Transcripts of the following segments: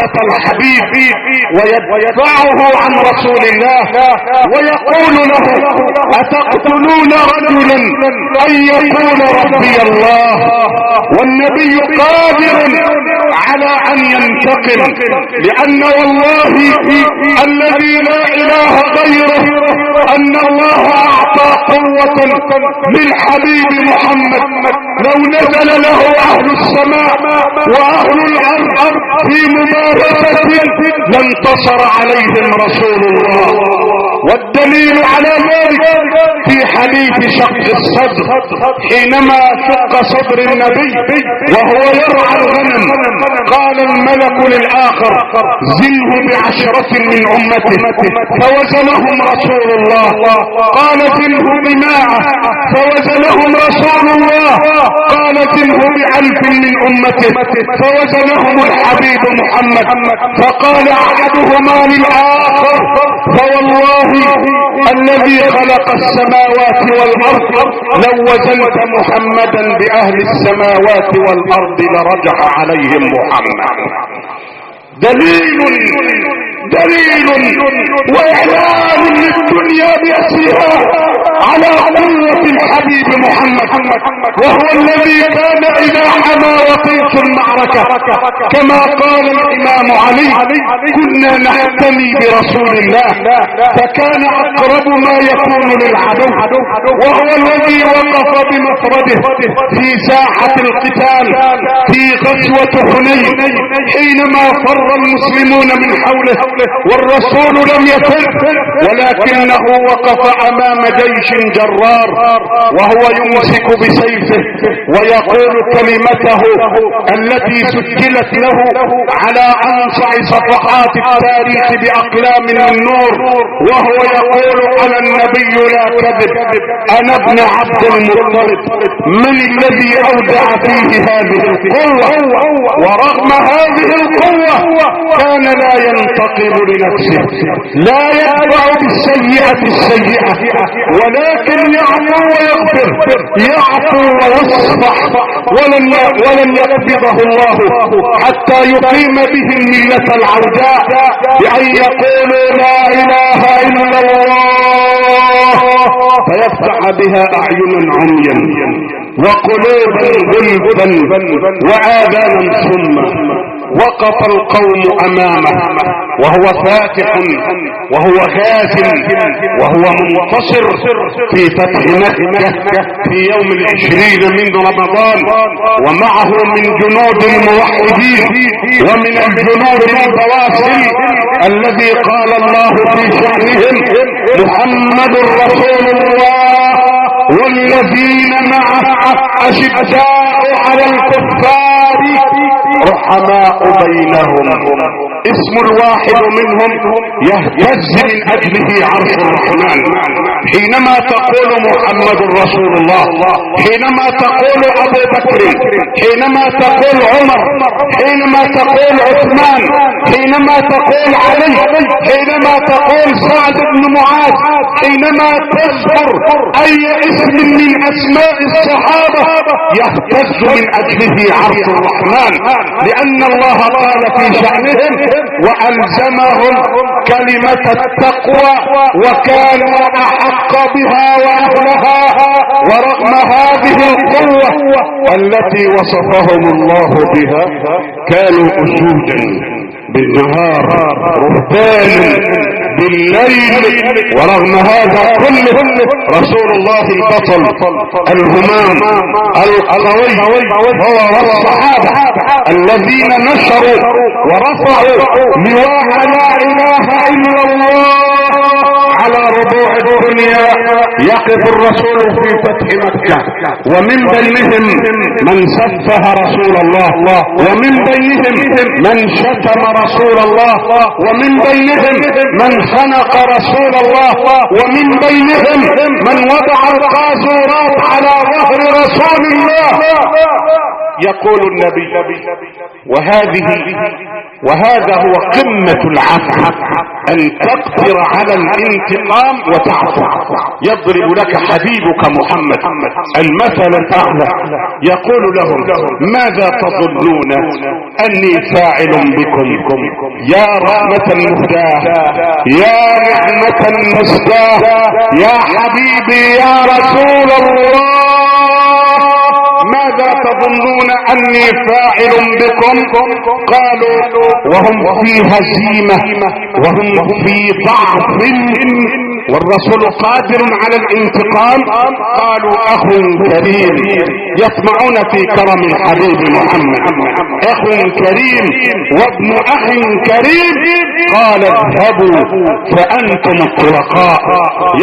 الحبيب ويدفعه عن رسول الله ويقول له: أتقتلون رجلا أن يقول ربي الله؟ والنبي قادر على أن ينتقم، لأن والله الذي لا إله غيره أن الله أعطى قوة للحبيب محمد لو نزل له أهل السماء وأهل الأرض في مبارزة لانتصر عليهم رسول الله. والدليل على ذلك في حديث شق الصدر، حينما شق صدر النبي وهو يرعى الغنم قال الملك للآخر: زنه ب10 من أمته، فوزنهم رسول الله. قال: زنه ب100، فوزنهم رسول الله. قال: زنه ب1000 من أمته، فوزنهم الحبيب محمد. فقال أحدهما للآخر: فوالله الذي خلق السماوات والأرض لو وزنت محمدا بأهل السماوات والأرض لرجح عليهم محمد. دليل دليل وإعلان للدنيا بأسرها على قوة الحبيب محمد، وهو الذي كان إذا حمى وطيس المعركة كما قال الإمام علي: كنا نحتمي برسول الله، فكان أقرب ما يكون للعدو، وهو الذي وقف بمفرده في ساحة القتال في غزوة حنين حينما فر المسلمون من حوله والرسول لم يفر، ولكنه وقف أمام جيش جرار وهو يمسك بسيفه ويقول كلمته التي سجلت له على أنصع صفحات التاريخ بأقلام من نور، وهو يقول: أنا النبي لا كذب، أنا ابن عبد المطلب، من الذي أودع فيه هذه القوة؟ ورغم هذه القوة كان لا ينتقم لنفسه، لا يتبع بالسيئة السيئة، ولكن يعفو ويغفر، يعفو ويصفح، ولن يقبضه الله حتى يقيم به الملة العوجاء بأن يقولوا لا إله إلا الله، فيفتح بها أعينا عميا وقلوبا غلفا وآذانا صما. وقف القوم أمامه وهو فاتح وهو غاز وهو منتصر في فتح مكة في يوم 20 من رمضان، ومعه من جنود الموحدين ومن الجنود البواسل الذي قال الله في شأنهم: محمد رسول الله والذين معه أشداء على الكفار رحماء بينهم. اسم الواحد منهم يهتز من اجله عرش الرحمن. حينما تقول محمد رسول الله، حينما تقول ابو بكر، حينما تقول عمر، حينما تقول عثمان، حينما تقول علي، حينما تقول سعد بن معاذ، حينما تذكر اي اسم من اسماء الصحابة يهتز من اجله عرش الرحمن، لان الله قال في شأنهم: وألزمهم كلمة التقوى وكانوا أحق بها وأهلها. ورغم هذه القوة التي وصفهم الله بها كانوا أسودا بالنهار رهبانا بالليل. ورغم هذا كله رسول الله البطل الهمام القوي هو والصحابة الذين نشروا ورفعوا لواء لا إله إلا الله على ربوع الدنيا. يقف الرسول في فتح مكة ومن بينهم من سفه رسول الله، ومن بينهم من شتم رسول الله، ومن بينهم من خنق رسول الله، ومن بينهم من وضع القاذورات على ظهر رسول الله. يقول النبي، وهذا هو قمة العفو، ان تقدر على الانتقام وتعفو. يضرب لك حبيبك محمد المثل الاعلى، يقول لهم: ماذا تظنون اني فاعل بكم؟ يا رحمة المهداة، يا نعمة المسداة، يا حبيبي يا رسول الله، ماذا تظنون اني فاعل بكم؟ قالوا وهم في هزيمة وهم في ضعف والرسول قادر على الانتقام، قالوا: اخ كريم. يطمعون في كرم الحبيب محمد، اخ كريم وابن اخ كريم. قال: اذهبوا فانتم الطلقاء.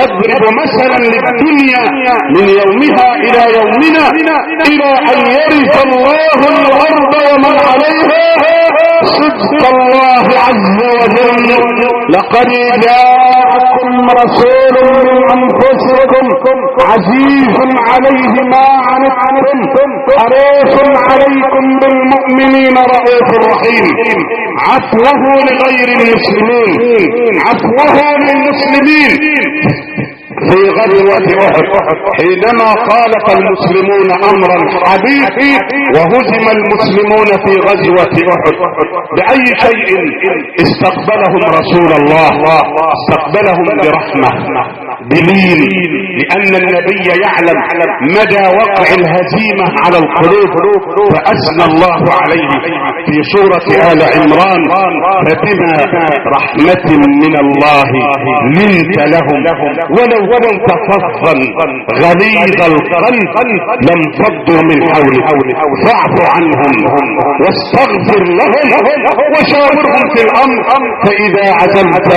يضرب مثلا للدنيا من يومها الى يومنا، الى ان يرث الله الارض ومن عليها. صدق الله عز وجل: لقد جاءكم رسول من انفسكم عزيز عليه ما عنتم حريص عليكم بالمؤمنين رؤوف رحيم. عفوه لغير المسلمين، عفوه للمسلمين في غزوة احد، حينما خالف المسلمون امر الحبيب وهزم المسلمون في غزوة احد، بأي شيء استقبلهم رسول الله؟ استقبلهم برحمة، بلين، لان النبي يعلم مدى وقع الهزيمة على القلوب، فاثنى الله عليه في سورة آل عمران: فبما رحمة من الله لنت لهم ولو كنت فظا غليظ القلب لانفضوا من حولك، فاعف عنهم واستغفر لهم وشاورهم في الامر، فاذا عزمت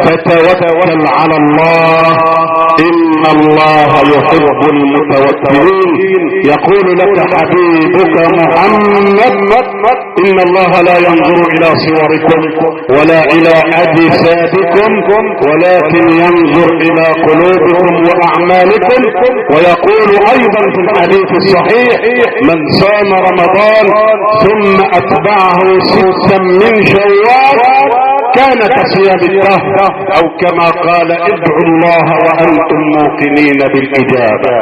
فتوكل على الله ان الله يحب المتوكلين. يقول لك حبيبك محمد: ان الله لا ينظر الى صوركم ولا الى اجسادكم، ولكن ينظر الى قلوبكم واعمالكم. ويقول ايضا في الحديث الصحيح: من صام رمضان ثم اتبعه 6 من شوال كان كصيام الدهر، او كما قال: ادعوا الله وانتم موقنين بالاجابه.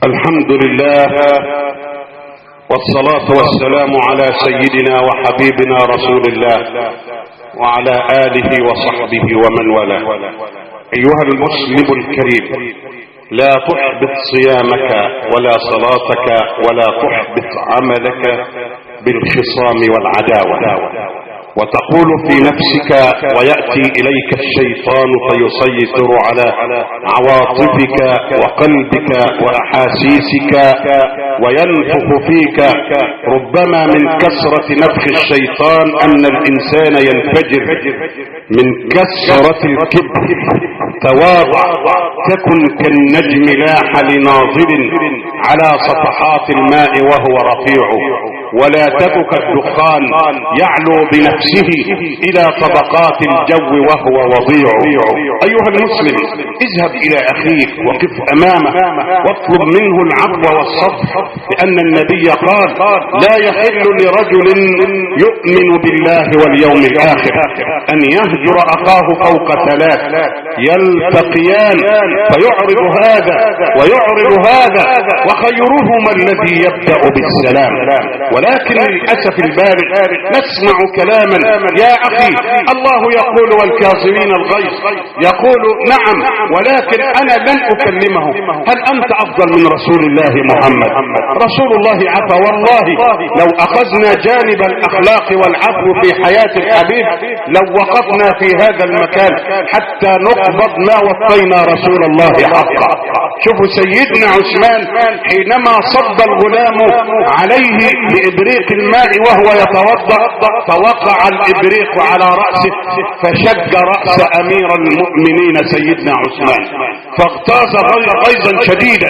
الحمد لله، والصلاة والسلام على سيدنا وحبيبنا رسول الله وعلى آله وصحبه ومن والاه. أيها المسلم الكريم، لا تحبط صيامك ولا صلاتك ولا تحبط عملك بالخصام والعداوة، وتقول في نفسك ويأتي إليك الشيطان فيسيطر على عواطفك وقلبك وأحاسيسك وينفخ فيك، ربما من كثرة نفخ الشيطان أن الإنسان ينفجر من كثرة الكبر. تواضع، تكن كالنجم لاح لناظر على صفحات الماء وهو رفيع، ولا تك كالدخان يعلو بنفسه الى طبقات الجو وهو وضيع. ايها المسلم، اذهب الى اخيك وقف امامه واطلب منه العفو والصفح، لان النبي قال: لا يحل لرجل يؤمن بالله واليوم الاخر ان يهجر اخاه فوق 3 يلتقيان فيعرض هذا ويعرض هذا، وخيرهما الذي يبدأ بالسلام. ولكن للأسف البالغ نسمع كلاما: يا أخي الله يقول والكاظمين الغيظ، يقول نعم ولكن أنا لن أكلمه. هل أنت أفضل من رسول الله محمد؟ رسول الله عفا، والله لو أخذنا جانب الأخلاق والعفو في حياة الحبيب لو وقفنا في هذا المكان حتى نقبض ما وطينا رسول الله حقا. شوفوا سيدنا عثمان حينما صب الغلام عليه بإبريق الماء وهو يتوضأ، فوقع الإبريق على رأسه فشج رأس أمير المؤمنين سيدنا عثمان، فاغتاظ غيظا شديدا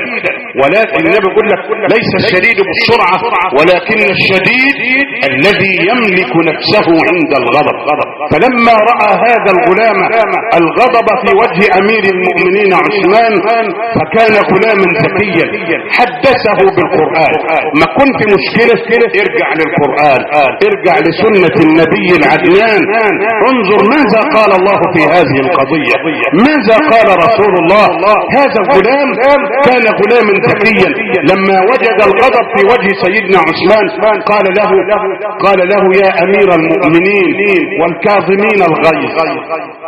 ولكن النبي يقول لك ليس الشديد بالسرعة، ولكن الشديد الذي يملك نفسه عند الغضب. فلما رأى هذا الغلام الغضب في وجه امير المؤمنين عثمان، فكان غلاما ذكيا، حدثه بالقرآن. ما كنت مشكلة، ارجع للقرآن، ارجع لسنة النبي العدنان، انظر ماذا قال الله في هذه القضية، ماذا قال رسول الله. هذا الغلام كان غلاما ذكيا، لما وجد الغضب في وجه سيدنا عثمان قال له يا امير المؤمنين والكاظمين الغيظ.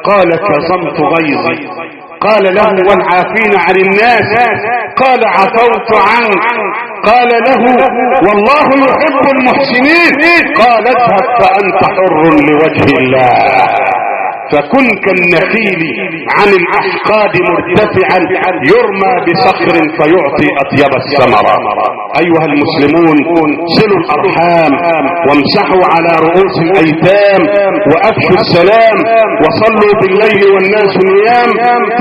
قال كظمت غيظي. قال له والعافين عن الناس. قال عفوت عنك. قال له والله يحب المحسنين. قال اذهب فأنت حر لوجه الله. فكن كالنخيل عن الأحقاد مرتفعا، يرمى بصخر فيعطي أطيب الثمرة. أيها المسلمون، صلوا الأرحام، وامسحوا على رؤوس الأيتام، وأفشوا السلام، وصلوا بالليل والناس نيام،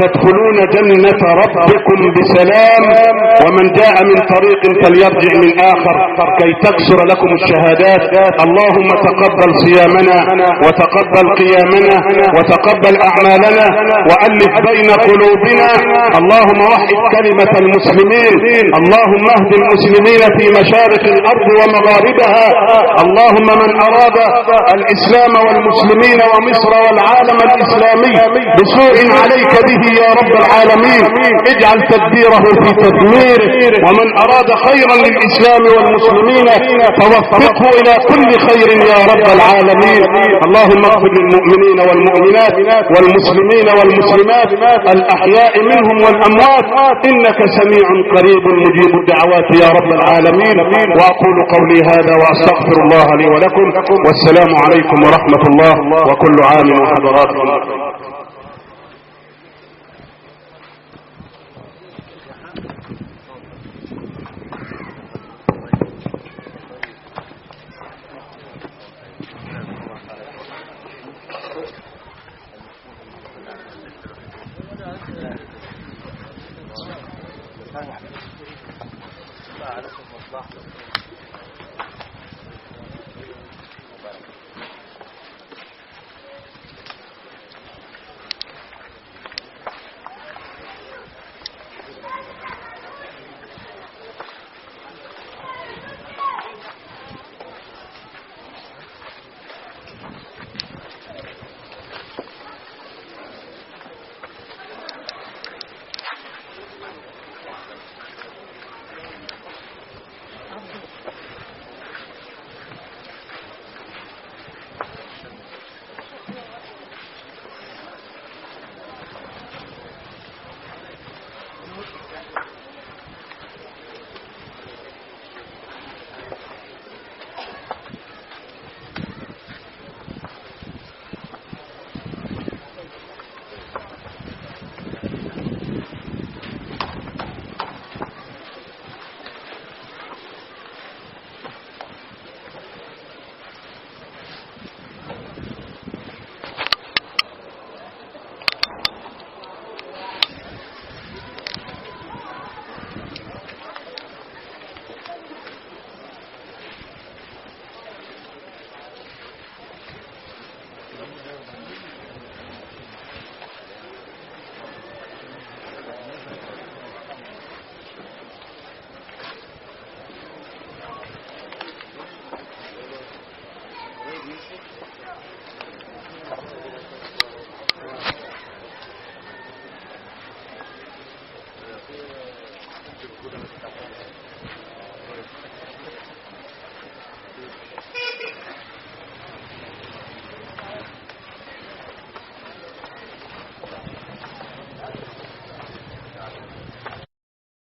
تدخلون جنة ربكم بسلام. ومن جاء من طريق فليرجع من آخر كي تكسر لكم الشهادات. اللهم تقبل صيامنا، وتقبل قيامنا، وتقبل أعمالنا، وألف بين قلوبنا. اللهم وحد كلمة المسلمين. اللهم اهد المسلمين في مشارق الأرض ومغاربها. اللهم من أراد الإسلام والمسلمين ومصر والعالم الإسلامي بسوء عليك به يا رب العالمين، اجعل تدبيره في تدميره. ومن أراد خيرا للإسلام والمسلمين فوفقه إلى كل خير يا رب العالمين. اللهم اغفر للمؤمنين والمؤمنات والمسلمين والمسلمات الأحياء منهم والأموات، إنك سميع قريب مجيب الدعوات يا رب العالمين. وأقول قولي هذا وأستغفر الله لي ولكم، والسلام عليكم ورحمة الله، وكل عام وحضراتكم. عليكم.